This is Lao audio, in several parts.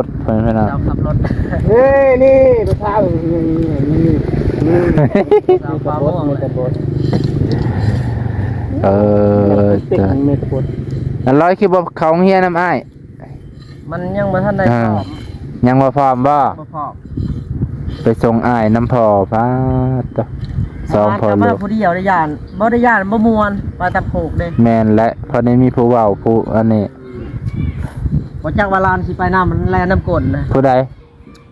รถ พ่อแม่พี่น้อง เจ้าขับรถ เฮ้ย นี่ ไปทาง นี่ นี่ นี่ นี่ สาวฟ้าม่วง เมตาบอส เออ เมตาบอส อันร้อยคือบ่เข้าโรงเรียนนำอ้าย มันยังบ่ทันได้ อ่า พร้อม ยังบ่พร้อมบ่ บ่พร้อม ไปส่งอ้ายนำพ่อ ป๊าดโธ่ สองพ่อลูก มาผู้เดียวได้ย่าน บ่ได้ย่าน บ่ม่วน ไปตำโขกเด้ แม่นแหละ พอได้มีผู้เว้า ผู้อันนี้ บ่จักว่าหลานสิไปนำ มันแล่นนำก้นนะ ผู้ใด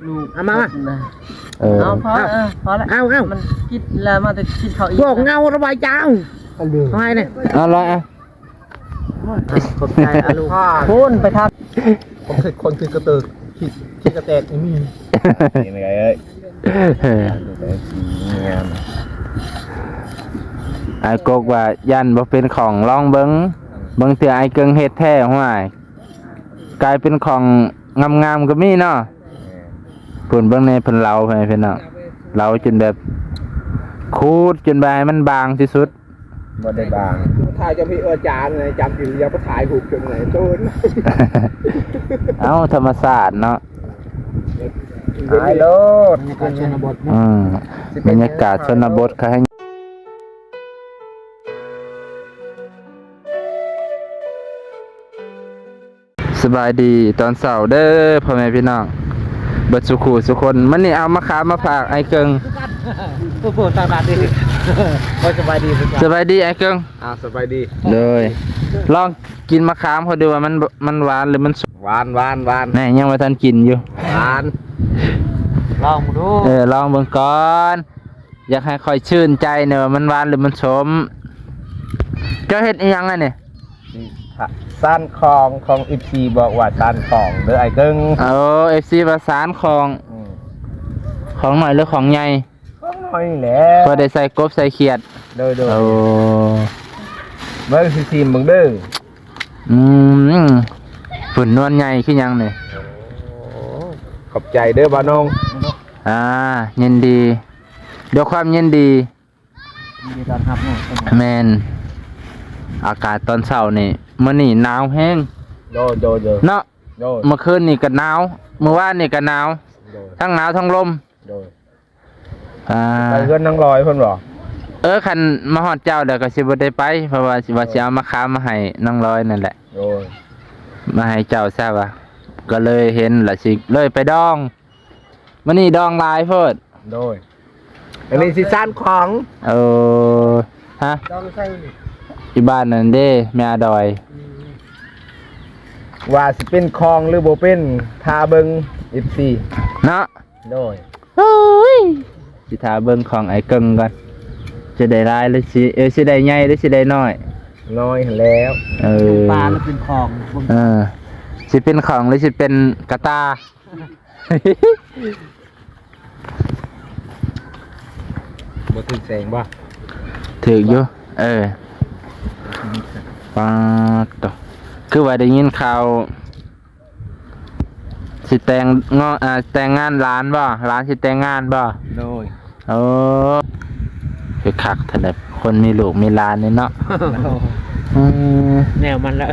ลูก เอามา นะ เออ เอาพอ เออ พอละ เอา เอา มันคิดแล้วมาแต่คิดเขาอีก พวกเงาระบายจาว เอาเลย เอาให้เนี่ย เอาเลยอ่ะ ขอบใจอะลูก พูนไปทาง คนคิด คนคิดกระเติก คิด คิดกระแตกไอ้นี่ นี่ไงเอ้ย งาม อ้ายกกว่าย่านบ่เป็นของ ลองเบิ่ง บางเทื่ออ้ายเกิ่งเฮ็ดแท้ ห้วย กลายเป็นของงามๆ ก็มีเนาะ พูนเบิ่งแหน่ เพิ่นเหลาไป พี่น้อง เหลาจนแบบ ขูดจนแบบให้มันบางที่สุด บ่ได้บาง ถ่ายเจ้าพี่อาจารย์ไง จำสิอย่าไปถ่ายรูปจนไหนโตน เอ้า ธรรมชาติเนาะ ถ่ายโลด บรรยากาศชนบทเนาะ อืม บรรยากาศชนบท เขาให้ สบายดีตอนเช้าเด้อ พ่อแม่พี่น้อง เบิดสุขูสุคน มื้อนี้เอามะขามมาฝากอ้ายเกิ่ง โอ้โห ตลาดนี่ โอ้ย สบายดี สบายดี สบายดีอ้ายเกิ่ง อ่า สบายดี โดย ลองกินมะขามเขาดูว่ามัน มันหวานหรือมันส้ม หวาน หวาน หวาน แน่ ยังบ่ทันกินอยู่ หวาน ลองดู เออ ลองเบิ่งก่อน อยากให้ข้อยชื่นใจแหน่ว่ามันหวานหรือมันส้ม เจ้าเฮ็ดอีหยังอันนี้ นี่ ซานของ ของ เอฟซี บอกว่าซานของเด้ออ้ายเกิ่ง เออ เอฟซี ว่าซานของ อืม ของน้อยหรือของใหญ่ ของน้อยแหละ พอได้ใส่กบใส่เขียด โดย โดย โอ้ เบิ่งสิ ชิมเบิ่งเด้อ อืม ฝุ่นนวลใหญ่คือหยังนี่ โอ้ ขอบใจเด้อบ่าวน้อง อ่า ยินดี ด้วยความยินดี ยินดีต้อนรับเนาะ แม่น อากาศตอนเช้านี่ มื้อนี้หนาวแฮง โดย โดย โดย เนาะ โดย เมื่อคืนนี่ก็หนาว มื้อวานนี่ก็หนาว โดย ทั้งหนาวทั้งลม โดย อ่า ไปเฮือนนางลอยเพิ่นบ่ เออ คันมาฮอดเจ้าแล้วก็สิบ่ได้ไป เพราะว่าสิว่าสิเอามะขามมาให้นางลอยนั่นแหละ โดย มาให้เจ้าซะว่า ก็เลยเห็นละสิเลยไปดอง มื้อนี้ดองหลายโพด โดย อันนี้สิซานของ เออ ฮะ ดองใส่นี่ อยู่บ้านนั่นเด้ แม่อาดอย อืม ว่าสิเป็นของหรือบ่เป็น ถ้าเบิ่ง เอฟซี เนาะ โดย เฮ้ย สิถ้าเบิ่งของอ้ายเกิ่งก่อน สิได้หลายหรือสิ เออ สิได้ใหญ่หรือสิได้น้อย น้อยหั้นแหล้ว เออ ปลาหรือเป็นของ เออ สิเป็นของหรือสิเป็นกระต่า บ่ถืกแสงบ่ ถืกอยู่ เออ ป๊าดโต คือว่าได้ยินข่าว สิแต่งงอ- อ่า แต่งงานหลานบ่ หลานสิแต่งงานบ่ โดย โอ้ คือคักแท้ คนมีลูกมีหลานนี่เนาะ โดย อืม แนวมันละ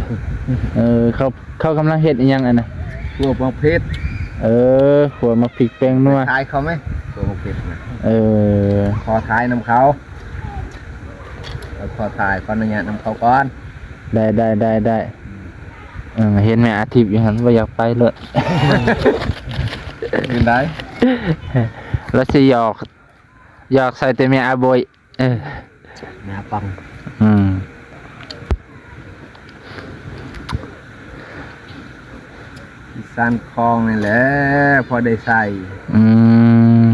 เออ เขา เขากำลังเฮ็ดอีหยังอันน่ะ ขั่วหมากพริก เออ ขั่วหมากพริกแป้งนัว ขายเขาไหม ขั่วหมากพริกนะ เออ ขอถ่ายนำเขา ขอถ่าย ขออนุญาตนำเขาก่อน ได้ ได้ ได้ ได้ เออ เห็นแม่อาทิตย์อยู่หั่น บ่อยากไปเลย เป็นได แล้วสิหยอก หยอกใส่แต่แม่อาโบย เออ หน้าปัง อืม ซานของนี่แหละ พอได้ใส่ อืม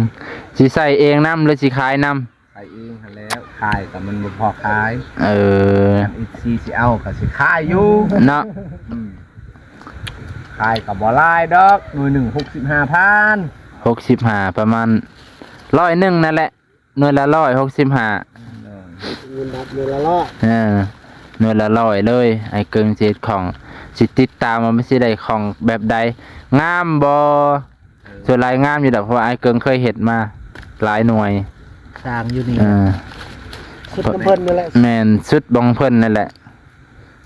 สิใส่เองนำหรือสิขายนำ ขายเองหั้นแหล้ว ขายก็มันบ่พอขาย เออ คัน เอฟซี สิเอาก็สิขายอยู่ เนาะ อืม ขายก็บ่หลายดอก หน่วยหนึ่ง หกสิบห้าพัน หกสิบห้า ประมาณร้อยหนึ่งนั่นแหละ หน่วยละร้อย หกสิบห้า เงินบาทหน่วยละร้อย เออ หน่วยละร้อยเลย อ้ายเกิ่งสิเฮ็ดของ สิติดตามว่ามันสิได้ของแบบใด งามบ่ ส่วนหลายงามอยู่ดอก เพราะว่าอ้ายเกิ่งเคยเฮ็ดมาหลายหน่วย สร้างอยู่นี่ เออ สุดของเพิ่นนั่นแหละ แม่น สุดของเพิ่นนั่นแหละ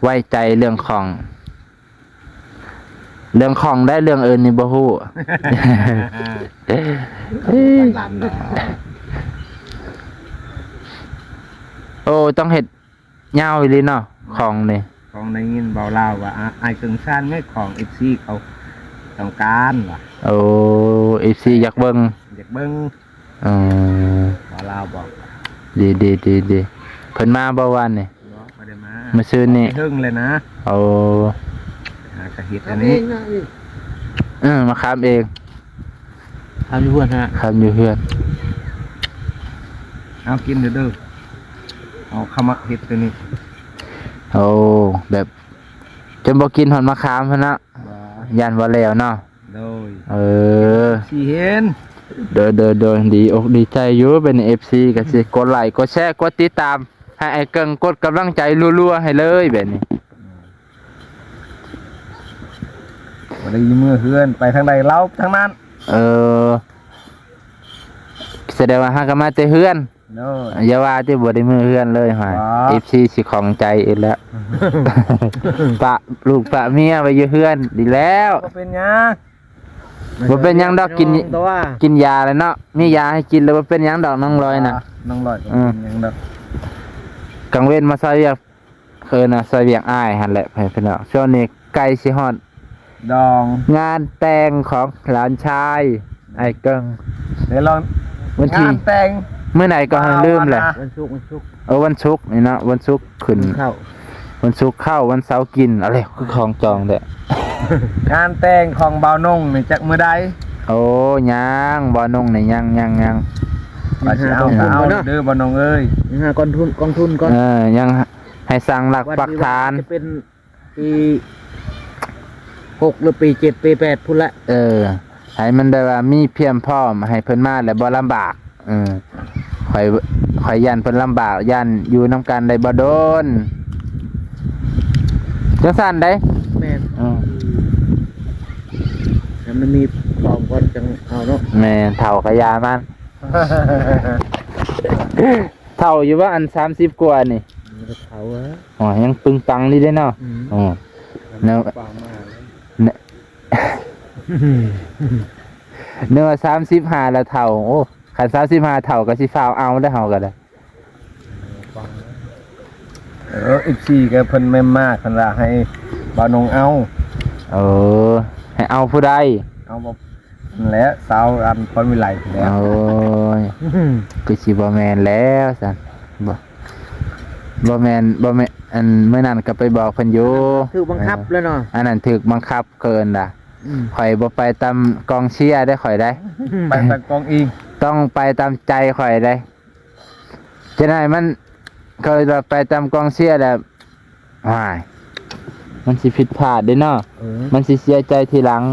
ไว้ใจเรื่องของ ເລື່ອງຂອງໄດ້ ເລື່ອງອື່ນນີ້ບໍ່ຮູ້. ໂອ້ ຕ້ອງເຮັດຍາວອີ່ຫຼີເນາະ ຂອງນີ້. ຂອງໄດ້ຍິນເບົາລາວວ່າ ອາ ອ້າຍເກິ່ງຊານແມ່ຂອງ ເອັຟຊີ ເຂົາຕ້ອງການວ່າ. ໂອ້ ເອັຟຊີ ຢາກເບິ່ງ ຢາກເບິ່ງ. ເອີ ເບົາລາວບອກ. ດີໆໆໆ. ເພິ່ນມາບໍ່ວານນີ້? ບໍ່ ບໍ່ໄດ້ມາ ມື້ຊືນນີ້. ໄປເຖິງແລ້ວນະ. ໂອ້ ຫາກະເຮັດອັນນີ້. ເອີ ມາຄາມເອງ. ຄາມຢູ່ເຮືອນຫັ້ນນະ. ຄາມຢູ່ເຮືອນ. ເອົາກິນເດີ ເອົາເຂົ້າມາເຮັດຕົວນີ້. ໂອ້ ແບບ ຈົນບໍ່ກິນຮອດມະຂາມພຸ້ນນະ. ບໍ່ ຢ້ານບໍ່ແລ້ວເນາະ. ໂດຍ. ເອີ ຊິເຫັນ. ໂດຍ ໂດຍ ໂດຍ ດີອົກດີໃຈຢູ່. ເປັນເອັຟຊີກໍຊິກົດໄລ ກົດແຊ ກົດຕິດຕາມ ໃຫ້ອ້າຍເກິ່ງກົດກຳລັງໃຈລັວໆໃຫ້ເລີຍແບບນີ້. ບໍ່ໄດ້ຢູ່ເມືອເຮືອນ ໄປທາງໃດລາວທາງນັ້ນ. ເອີ ສະແດງວ່າຫາກະມາແຕ່ເຮືອນ. ໂດຍ. ຢ່າວ່າຕິ ບໍ່ໄດ້ເມືອເຮືອນເລີຍຫວາ. ບໍ່ ເອັຟຊີ ຊິຂອງໃຈອີກແລ້ວ. ປະລູກປະເມຍໄວ້ຢູ່ເຮືອນ ດີແລ້ວ. ບໍ່ເປັນຫຍັງ ບໍ່ເປັນຫຍັງດອກ. ກິນ ກິນຢາແລ້ວເນາະ. ມີຢາໃຫ້ກິນແລ້ວ ບໍ່ເປັນຫຍັງດອກ ນ້ອງລອຍນະ. ນ້ອງລອຍບໍ່ເປັນຫຍັງດອກ. ກາງເວັນມາຊ່ອຍວຽກ ເອີນະ ຊ່ອຍວຽກອ້າຍຫັ້ນແຫຼະ ພີ່ນ້ອງ. ຊ່ວງນີ້ໃກ້ຊິຮອດດອງ ງານແຕ່ງຂອງຫຼານຊາຍອ້າຍເກິ່ງ. ເດລອງ ວັນທີ ງານແຕ່ງ ມື້ໃດກໍລືມແຫຼະ. ວັນສຸກ ວັນສຸກ. ເອີ ວັນສຸກນີ້ເນາະ ວັນສຸກຂຶ້ນ. ວັນເຂົ້າ ວັນສຸກເຂົ້າ ວັນເສົາກິນ. ເອົາແລ້ວ ຄືຂອງຈອງແທ້. ງານແຕ່ງຂອງບ່າວນົງນີ້ຈັກມື້ໃດ? ໂອ້ ຍັງ ບ່າວນົງນີ້ຍັງ ຍັງ ຍັງ. ວ່າຊິເອົາ ເອີ ກໍເອົາເດີ ບ່າວນົງເອີຍ. ຍັງຫາກອງທຶນ ກອງທຶນກ່ອນ. ເອີ ຍັງໃຫ້ສ້າງຫຼັກປັກຖານ. ຈະເປັນປີຫົກ ຫຼື ປີເຈັດ ປີແປດພຸ້ນແຫຼະ. ເອີ ໃຫ້ມັນໄດ້ວ່າມີພຽງພ້ອມ ໃຫ້ເພິ່ນມາແລ້ວບໍ່ລຳບາກ. ເອີ ຂ້ອຍ ຂ້ອຍຢ້ານເພິ່ນລຳບາກ ຢ້ານຢູ່ນຳກັນໄດ້ບໍ່ດົນ ຈັ່ງຊັ້ນໃດ໋. ແມ່ນ. ເອີ ໃຫ້ມັນມີພ້ອມກ່ອນຈັ່ງເອົາເນາະ. ແມ່ນ ເຖົ້າກະຢ່າມັນ. ເຖົ້າຢູ່ບໍ່ ອັນສາມສິບກວ່ານີ້? ມັນກໍເຖົ້າແລ້ວ. ອໍ ຍັງປຶງປັງຢູ່ເດ້ເນາະ. ອືມ. ອໍ ແນວ ປາງມາແລ້ວ ແນວ ແນວວ່າສາມສິບຫ້າແລ້ວເຖົ້າ. ໂອ້ ຄັນສາມສິບຫ້າເຖົ້າກໍຊິຟ້າວເອົາໄດ້ເຮົາກໍໄດ້. ເອີ ເອັຟຊີ ກໍເພິ່ນແມ່ນມາກ ຄັນວ່າໃຫ້ບ່າວນົງເອົາ. ເອີ ໃຫ້ເອົາຜູ້ໃດ? ເອົາບໍ່ ນັ້ນແຫຼະ ສາວອັນພອນວິໄລພຸ້ນແຫຼະ. ໂອ້ຍ ຄືຊິບໍ່ແມ່ນແລ້ວຊັ້ນ. ບໍ່ ບໍ່ແມ່ນ ບໍ່ແມ່ນ ອັນມື້ນັ້ນກໍໄປບອກເພິ່ນຢູ່. ຖືກບັງຄັບແລ້ວເນາະ. ອັນນັ້ນຖືກບັງຄັບເກີນລະ. ອືມ. ຂ້ອຍບໍ່ໄປຕາມກອງເຊຍເດ້ ຂ້ອຍໄດ໋. ໄປຕາມກອງອີງ. ຕ້ອງໄປຕາມໃຈຂ້ອຍໄດ໋. ຈະໄດ້ມັນ ເຂົາເອີ້ນວ່າໄປຕາມກອງເຊຍແລ້ວ ໂອ້ຍ ມັນຊິຜິດພາດເດ້ເນາະ. ເອີ ມັນຊິເສຍໃຈທີຫຼັງ.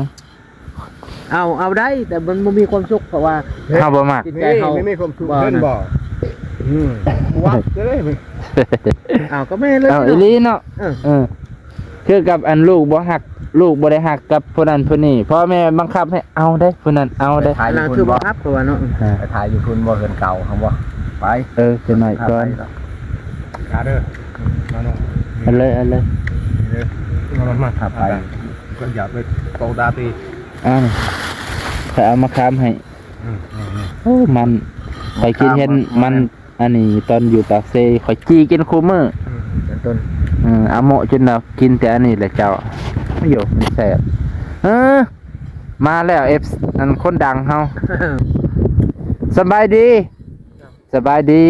ເອົາ ເອົາໄດ້ ແຕ່ມັນບໍ່ມີຄວາມສຸກ ເພາະວ່າເຮົາບໍ່ມັກ. ຈິດໃຈເຮົາ ນີ້ ບໍ່ມີຄວາມສຸກ ບໍ່ ເຫັນບໍ່? ອືມ ວັກເລີຍ. ເອົາ ກໍແມ່ນເລີຍ. ເອົາ ເນາະ ອີ່ຫຼີເນາະ. ເອີ ເອີ ຄືກັບອັນລູກບໍ່ຮັກ ລູກບໍ່ໄດ້ຮັກກັບຜູ້ນັ້ນຜູ້ນີ້ ພໍ່ແມ່ບັງຄັບໃຫ້ເອົາເດ້ ຜູ້ນັ້ນເອົາເດ້. ອັນນັ້ນຄືບັງຄັບ ເຂົາວ່າເນາະ. ອ່າ ໄປຖ່າຍຢູ່ພຸ້ນບໍ່ ເຮືອນເກົ່າເຮົາບໍ່? ໄປ. ເອີ ຈັກໜ້ອຍກ່ອນ. ມາເດີ ມາເນາະ. ເອົາເລີຍ ເອົາເລີຍ. ມາ ມາ ມາ. ຖ້າໄປກໍຢ່າໄປໂຕດາຕີ. ອ່າ ຂ້ອຍເອົາມາຄາມໃຫ້. ອືມ ໂອ້ ມັນ ຂ້ອຍຄິດເຫັນມັນ ອັນນີ້ຕອນຢູ່ປາກເຊ ຂ້ອຍຈີ່ກິນຄູ່ມື້. ອືມ ເປັນຕົ້ນ. ເອີ ອາໂມະຈົນວ່າກິນແຕ່ອັນນີ້ແຫຼະເຈົ້າ. ໂຢ ມັນແຊບ. ເອີ ມາແລ້ວ ເອັຟ ອັນຄົນດັງເຮົາ. ສະບາຍດີ. ສະບາຍດີ.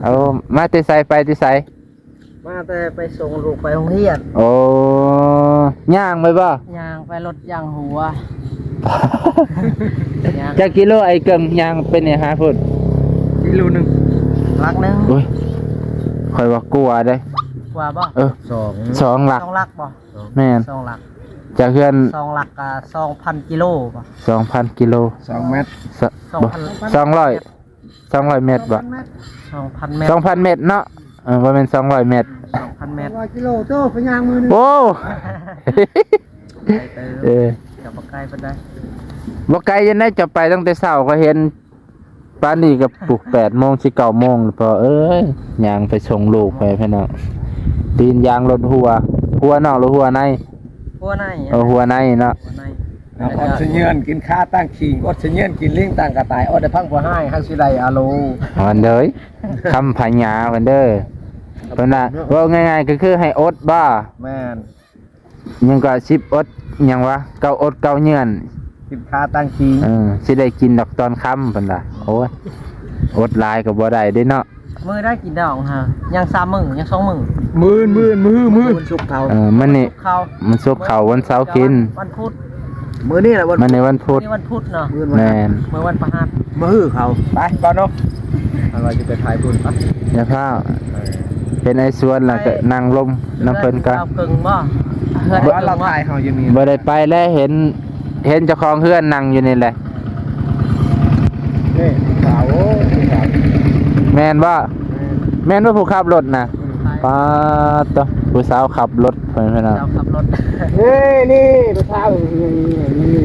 ໂອ້ ມາແຕ່ໃສ ໄປແຕ່ໃສ? ມາແຕ່ໄປສົ່ງລູກໄປໂຮງຮຽນ. ໂອ້ ຍ່າງໄປບໍ່? ຍ່າງໄປ ລົດຍ່າງຫົວ. ຈັກກິໂລອ້າຍເກິ່ງ ຍ່າງໄປນີ້ຫາພຸ້ນ? ກິໂລໜຶ່ງ ຫຼັກໜຶ່ງ. ໂອ້ຍ ຂ້ອຍວ່າກວ່າເດ້. ກວ່າບໍ່? ເອີ ສອງ ສອງຫຼັກ. ສອງຫຼັກບໍ່? ແມ່ນ ສອງຫຼັກ. ຈາກເຮືອນ ສອງຫຼັກກໍສອງພັນກິໂລບໍ່? ສອງພັນກິໂລ. ສອງແມັດ. ສະ ສອງພັນ ບໍ່ ສອງຮ້ອຍ ສອງຮ້ອຍແມັດບໍ່? ສອງພັນແມັດ. ສອງພັນແມັດເນາະ. ເອີ ບໍ່ແມ່ນສອງຮ້ອຍແມັດ. ສອງພັນແມັດ. ສອງຮ້ອຍກິໂລ ໂຕ ໄປຍ່າງມື້ໜຶ່ງ. ໂອ້ ໄກເຕີບ. ເອີ ກໍບໍ່ໄກປານໃດ. ບໍ່ໄກຈັ່ງໃດ ຈະໄປຕັ້ງແຕ່ເຊົ້າ ກໍເຫັນປານນີ້ກໍປຸກແປດໂມງ ຊິເກົ້າໂມງແລ້ວ ພໍ່ເອີຍ. ຍ່າງໄປສົ່ງລູກໄປ ພີ່ນ້ອງ ຕີນຢາງລົດຮົ່ວ ຮົ່ວນອກຫຼືຮົ່ວໃນ? ຫົວໃນ ເອີ ຫົວໃນເນາະ ຫົວໃນ ເອົາ ອົດສະເຫຍື້ອນກິນຄາຕັ້ງຄີງ ອົດສະເຫຍື້ອນກິນລີງຕັ້ງກະຕ່າຍ ອົດໄດ້ພັງຜູ້ຮ້າຍ ຫາກຊິໄດ້ອາໂລ ເພິ່ນເດີ ຄຳພະຍາເພິ່ນເດີ ເພິ່ນວ່າ ເວົ້າງ່າຍໆ ກໍຄືໃຫ້ອົດບໍ່? ແມ່ນ ຍັງກໍສິບອົດ ຫຍັງວະ ເກົ້າອົດເກົ້າເຫຍື້ອນ ກິນຄາຕັ້ງຄີງ ເອີ ຊິໄດ້ກິນດອກຕອນຄ່ຳ ເພິ່ນວ່າ ໂອ້ຍ ອົດຫຼາຍກໍບໍ່ໄດ້ເດ້ເນາະ. ມື້ໃດກິນດອກຫາ ຍັງສາມມື້ ຍັງສອງມື້ ມື້ ມື້ ມື້ ມື້ ມື້ສຸກເຂົາ ເອີ ມື້ນີ້ ເຂົາ ມື້ສຸກເຂົາ ວັນເສົາກິນ ວັນພຸດ ມື້ນີ້ລະວັນ ມື້ນີ້ວັນພຸດ ມື້ນີ້ວັນພຸດເນາະ ມື້ວັນ ແມ່ນ ມື້ວັນພະຫັດ ມື້ເຂົາ ໄປກ່ອນເນາະ ອັນວ່າຊິໄປຖ່າຍບຸນ ໄປ ຢ່າຟ້າວ ເຫັນໄອ້ສວນລະກໍນັ່ງລົມນຳເພິ່ນກ່ອນ ເຮືອນລາວເຄິ່ງບໍ່ ເຮືອນລາວເຄິ່ງບໍ່ ລາວຖ່າຍເຮົາຢູ່ນີ້ ບໍ່ໄດ້ໄປແລະ ເຫັນ ເຫັນເຈົ້າຂອງເຮືອນນັ່ງຢູ່ນີ້ແຫຼະ ນີ້ຜູ້ສາວ ໂອ້ ຜູ້ສາວ ແມ່ນບໍ່? ແມ່ນ ແມ່ນບໍ່ຜູ້ຂັບລົດນະ? ອືມ ປາດໂທ້ ຜູ້ສາວຂັບລົດ ພໍ່ແມ່ພີ່ນ້ອງ ສາວຂັບລົດ ເອີ ນີ້ຜູ້ສາວ ນີ້ ນີ້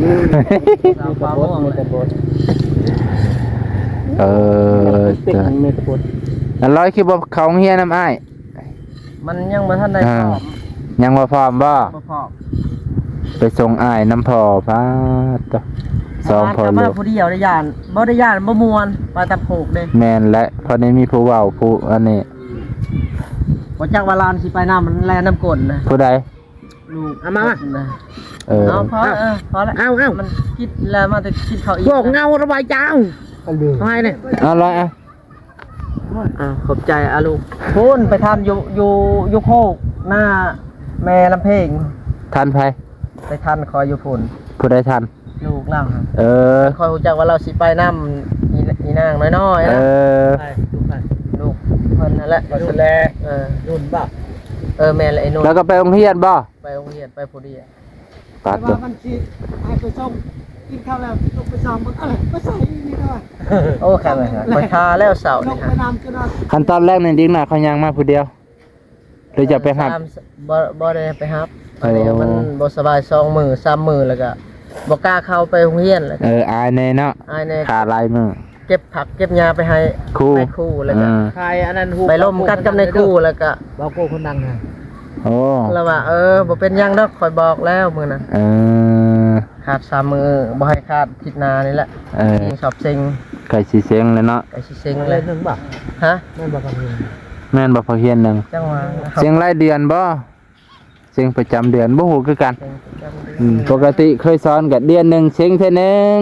ນີ້ ສາວຟ້າມ່ວງ ເອີ ເມຕາໂພດ ອັນລອຍຄືບໍ່ເຂົ້າໂຮງຮຽນນຳອ້າຍ? ມັນຍັງບໍ່ທັນໄດ້ ອ່າ ພ້ອມ ຍັງບໍ່ພ້ອມບໍ່? ບໍ່ພ້ອມ ໄປສົ່ງອ້າຍນຳພໍ່ ປາດໂທ້ ສອງພໍ່ ມາຜູ້ດຽວໄດ້ຢ້ານ ບໍ່ໄດ້ຢ້ານບໍ່ມ່ວນ ໄປຕາໂພກເດ້ ແມ່ນແຫຼະ ພໍໄດ້ມີຜູ້ເວົ້າຜູ້ອັນນີ້ ບໍ່ຈັກວ່າຫຼານຊິໄປນຳ ມັນແລ່ນນຳກົ້ນນະ ຜູ້ໃດ? ລູກ ເອົາມາ ມາ ເອີ ເອົາ ພໍ ເອີ ພໍແລ້ວ ເອົາ ເອົາ ມັນຄິດແລ້ວ ມາແຕ່ຄິດເຂົ້າອີກ ພວກເງົາລະບາຍເຈົ້າ ເອົາເລີຍ ເອົາລະ ອ່າ ຂອບໃຈອາລູກ ພຸ້ນໄປທັນຢູ່ ຢູ່ ຢູ່ໂຄກໜ້າແມ່ລຳເພັງ ທັນໃຜ? ໄປທັນຂ້ອຍຢູ່ພຸ້ນ ຜູ້ໃດທັນ? ລູກລາວຫັ້ນ ເອີ ຂ້ອຍຮູ້ຈັກວ່າລາວຊິໄປນຳ ອີ ອີນາງນ້ອຍໆ ເອີ ນະ ໃຜ? ລູກໃຜ? ລູກເພິ່ນຫັ້ນແຫຼະ ເອີ ນຸ່ນບໍ່? ເອີ ແມ່ນແຫຼະ ໄອ້ນຸ່ນ ແລ້ວກໍໄປໂຮງຮຽນບໍ່? ໄປໂຮງຮຽນ ໄປຜູ້ດຽວ ປາດໂທ້ ແຕ່ວ່າມັນຊິໃຫ້ໄປສົ່ງ ກິນເຂົ້າແລ້ວ ລົງໄປສ່ອງເບິ່ງ ເອີ ໄປໃສນີ້ເນາະ ໂອ້ ຄັນໄປຖ້າແລ້ວເຊົ້ານີ້ ລົງໄປນຳຈຸດນັ້ນ ຄັນຕອນແລກນີ້ເດັກນ້ອຍເຂົາຍ່າງມາຜູ້ດຽວ ຫຼືຈະໄປຮັບ? ສາມ ບໍ່ ບໍ່ໄດ້ໄປຮັບ ໂອ້ ອັນນີ້ມັນບໍ່ສະບາຍ ສອງມື້ ສາມມື້ ແລ້ວກະບໍ່ກ້າເຂົ້າໄປໂຮງຮຽນ ແລ້ວກະ ເອີ ອາຍແດ່ເນາະ ອາຍແດ່ ຂາຫຼາຍມື້ ເກັບຜັກເກັບຫຍ້າໄປໃຫ້ຄູ ໃຫ້ຄູ ແລ້ວກະ ເອີ ຖ່າຍອັນນັ້ນຮູບ ໄປລົມກັນກັບນາຍຄູ ແລ້ວກະ ບ່າວໂກ້ຄົນດັງນະ ໂອ້ ລະວ່າ ເອີ ບໍ່ເປັນຫຍັງດອກ ຂ້ອຍບອກແລ້ວມື້ນັ້ນ ເອີ ຂາດສາມມື້ ບໍ່ໃຫ້ຂາດ ອາທິດໜ້ານີ້ແຫຼະ ເອີ ຊິງ ສອບເສັງ ໃກ້ຊິເສັງແລ້ວເນາະ ໃກ້ຊິເສັງແລ້ວ ໜຶ່ງບໍ່? ຮະ? ແມ່ນບໍ່? ແມ່ນບໍ່? ພາກຮຽນໜຶ່ງ ຈັ່ງວ່າ ເສັງລາຍເດືອນບໍ່? ເສັງປະຈຳເດືອນ ບໍ່ຮູ້ຄືກັນ ເສັງປະຈຳເດືອນ ອືມ ປົກກະຕິເຄີຍສອນກະເດືອນໜຶ່ງເສັງເທື່ອໜຶ່ງ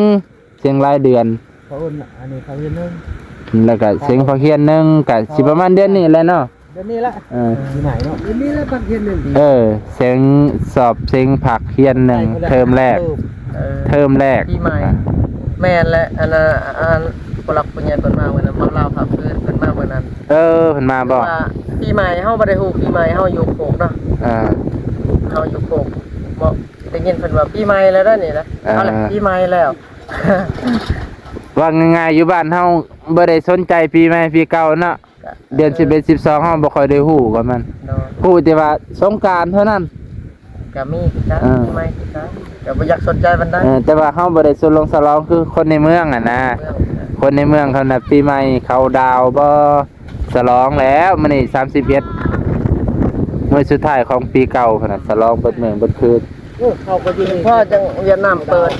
ເສັງລາຍເດືອນ ເຂົາເອີ້ນ ອັນນີ້ພາກຮຽນໜຶ່ງ ແລ້ວກະເສັງພາກຮຽນໜຶ່ງ ກະຊິປະມານເດືອນນີ້ແຫຼະເນາະ ເດືອນນີ້ລະ ເອີ ປີໃໝ່ເນາະ ເດືອນນີ້ລະພາກຮຽນໜຶ່ງ ເອີ ເສັງສອບເສັງພາກຮຽນໜຶ່ງ ເທີມແລກ ເອີ ເທີມແລກ ປີໃໝ່ ອ່າ ແມ່ນແຫຼະ ອັນນ່າ ອັນຜູ້ຫຼັກຜູ້ໃຫຍ່ເພິ່ນມາມື້ນັ້ນ ເວົ້າລາວພາກພື້ນເພິ່ນມາມື້ນັ້ນ ເອີ ເພິ່ນມາບໍ່? ວ່າປີໃໝ່ ເຮົາບໍ່ໄດ້ຮູ້ປີໃໝ່ ເຮົາຢູ່ໂຄກເນາະ ອ່າ ເຮົາຢູ່ໂຄກ ບໍ່ໄດ້ຍິນເພິ່ນວ່າປີໃໝ່ແລ້ວເດີນີ້ນະ ອ່າ ເອົາລະ ປີໃໝ່ແລ້ວ ເວົ້າງ່າຍໆ ຢູ່ບ້ານເຮົາບໍ່ໄດ້ສົນໃຈປີໃໝ່ປີເກົ່າເນາະ ເດືອນສິບເອັດ ສິບສອງ ເຮົາບໍ່ຄ່ອຍໄດ້ຮູ້ກັບມັນ ຮູ້ແຕ່ວ່າສົງການເທົ່ານັ້ນ ກະມີຄືກັນ ເອີ ປີໃໝ່ຄືກັນ ກະບໍ່ຢາກສົນໃຈປານໃດ ເອີ ແຕ່ວ່າເຮົາບໍ່ໄດ້ສະຫຼອງ ສະຫຼອງຄືຄົນໃນເມືອງຫັ້ນນະ ຄົນໃນເມືອງເຂົານະ ປີໃໝ່ເຂົາດາວບໍ່ ສະຫຼອງແລ້ວ ມື້ນີ້ສາມສິບເອັດ ມື້ສຸດທ້າຍຂອງປີເກົ່າພຸ້ນນະ ສະຫຼອງເບິດມື້ເບິດຄືນ ເອີ ເຂົາກໍຢູ່ນີ້ ພໍຈັ່ງຫວຽດນາມເປີດ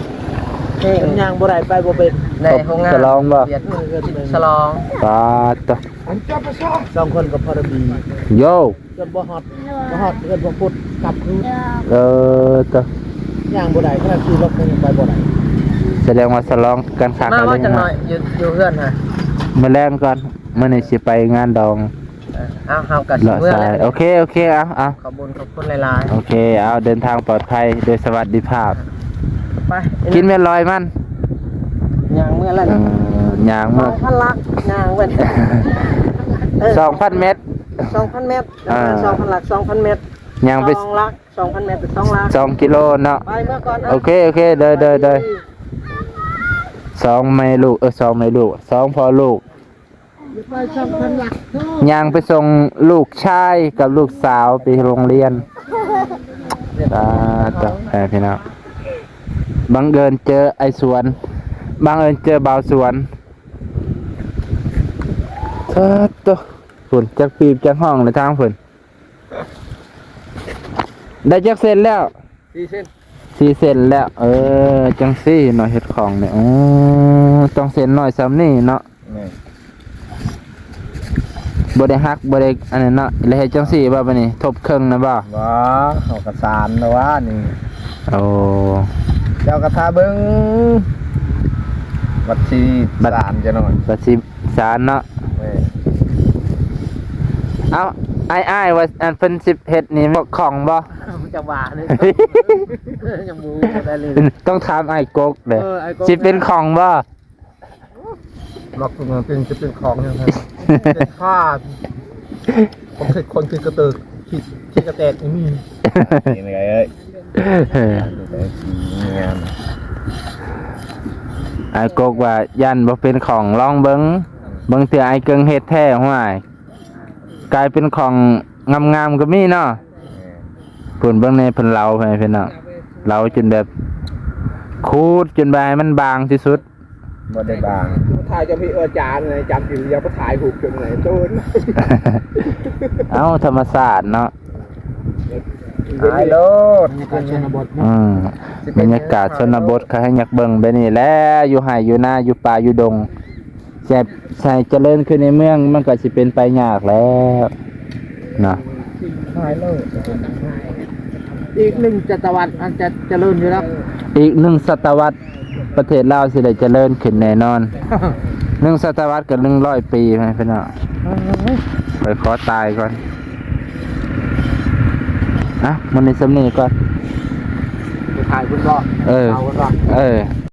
ເພງ ຍັງບໍ່ໄດ້ ໄປບໍ່ເປັນ ໃນໂຮງງານສະຫຼອງບໍ່? ຫວຽດນາມ ສະຫຼອງ ປາດໂທ້ ສອງຄົນກໍພໍລະບີ ໂຢ ຈົນບໍ່ຮອດ ບໍ່ຮອດເຮືອນພະພຸດກັບຄືນ ເອີ ໂຕ ຍ່າງບໍ່ໄດ້ ຂະໜາດຂີ່ລົດກໍຍັງໄປບໍ່ໄດ້ ສະແດງວ່າສະຫຼອງກັນຄັກ ມາ ແລ້ວ ຈັກໜ້ອຍ ຢູ່ ຢູ່ເຮືອນຫະ ມື້ແລງກ່ອນ ມື້ນີ້ຊິໄປງານດອງ ເອີ ເອົາ ເຮົາກໍຊິເມືອແລ້ວ ໂອເຄ ໂອເຄ ເອົາ ເອົາ ຂອບຄຸນ ຂອບຄຸນຫຼາຍໆ ໂອເຄ ເອົາ ເດີນທາງປອດໄພ ໂດຍສະຫວັດດີພາບ ໄປ ກິນແມ່ນລອຍມັນ ຍ່າງເມືອແລ້ວ ເອີ ຍ່າງເມືອ ສອງພັນຫຼັກ ຍ່າງເວີ້ຍ ເອີ ສອງພັນແມັດ ສອງພັນແມັດ ອ່າ ສອງພັນຫຼັກ ສອງພັນແມັດ ຍ່າງໄປ ສອງຫຼັກ ສອງພັນແມັດ ສອງຫຼັກ ສອງກິໂລເນາະ ໄປເມືອກ່ອນ ໂອເຄ ໂອເຄ ໂດຍ ໂດຍ ໂດຍ ສອງແມ່ລູກ ເອີ ສອງແມ່ລູກ ສອງພໍ່ລູກ ໄປສອງພັນຫຼັກ ຍ່າງໄປສົ່ງລູກຊາຍກັບລູກສາວໄປໂຮງຮຽນ ອ່າ ຕໍ່ ເອີ ພີ່ນ້ອງ ບັງເອີນເຈີໄອ້ສວນ ບັງເອີນເຈີບ່າວສວນ ສາທຸ ພຸ້ນ ຈັກປີບຈັກຫ້ອງໃນທາງພຸ້ນ. ໄດ້ຈັກເຊັນແລ້ວ? ສີ່ເຊັນ ສີ່ເຊັນແລ້ວ. ເອີ ຈັ່ງຊີ້ເນາະ ເຮັດຂອງນີ້ ໂອ້ ຕ້ອງເຊັນນ້ອຍສ່ຳນີ້ເນາະ. ແມ່ນ ບໍ່ໄດ້ຫັກ ບໍ່ໄດ້ອັນນັ້ນເນາະ. ແລ້ວເຮັດຈັ່ງຊີ້ບໍ່ ບາດນີ້ ທົບເຄິ່ງນະບໍ່? ບໍ່ ເຮົາກະສານແລ້ວວ່ານີ້. ໂອ້ ເຈົ້າກະຖ້າເບິ່ງ ບັດຊິ ບັດ ສານຈະໜ້ອຍ ບັດຊິສານເນາະ. ແມ່ນ ເອົ້າ ອ້າຍໆ ວ່າອັນເພິ່ນຊິເຮັດນີ້ ຂອງບໍ່? ມັນຈະວ່າເລີຍ ຍັງບໍ່ຮູ້ໄດ້ເລີຍ. ຕ້ອງຖາມອ້າຍກົກເດ້ ເອີ ອ້າຍກົກ ຊິເປັນຂອງບໍ່? ມັກເປັນ ຈະເປັນຂອງຫຍັງ ເປັນຜ້າ ຄົນຄິດ ຄົນຄິດກະເຕີ ຄິດ ຄິດກະແຕກບໍ່ມີ. ນີ້ໄງເອີຍ ງາມ ອ້າຍກົກວ່າຢ້ານບໍ່ເປັນຂອງ ລອງເບິ່ງ ບາງເທື່ອອ້າຍເກິ່ງເຮັດແທ້ ຫ້ວຍ ກາຍເປັນຂອງງາມໆກະມີເນາະ. ພຸ້ນເບິ່ງແດ່ ເພິ່ນເລົາ ພໍ່ແມ່ພີ່ນ້ອງ ເລົາຈົນແບບ ຂູດຈົນແບບໃຫ້ມັນບາງທີ່ສຸດ. ບໍ່ໄດ້ບາງ ຖ່າຍຈຳທີ່ອາຈານນະ ຈຳທີ່ລຽວໄປຖ່າຍຮູບຈົນໄຫນໂຕນ. ເອົ້າ ທຳມະຊາດເນາະ ຖ່າຍໂລດ ບັນຍາກາດຊົນນະບົດເນາະ. ອືມ ບັນຍາກາດຊົນນະບົດ ຂ້ອຍຍັງຢາກເບິ່ງແບບນີ້ແຫຼະ ຢູ່ໄຮ່ຢູ່ນາ ຢູ່ປ່າຢູ່ດົງ. ຈະໃຫ້ຈະເລີນຂຶ້ນໃນເມືອງ ມັນກະຊິເປັນໄປຍາກແລ້ວເນາະ. ອີກໜຶ່ງສະຕະວັດ ມັນຈະຈະເລີນຢູ່ແລ້ວ. ອີກໜຶ່ງສະຕະວັດ ປະເທດລາວຊິໄດ້ຈະເລີນຂຶ້ນແນ່ນອນ. ໜຶ່ງສະຕະວັດກະໜຶ່ງຮ້ອຍປີ ພີ່ນ້ອງ. ຂ້ອຍຂໍຕາຍກ່ອນ. ອ່ະ ມື້ນີ້ສ່ຳນີ້ກ່ອນ. ໄປຖ່າຍພຸ້ນບໍ່? ເອີ ເອົາພຸ້ນບໍ່? ເອີ.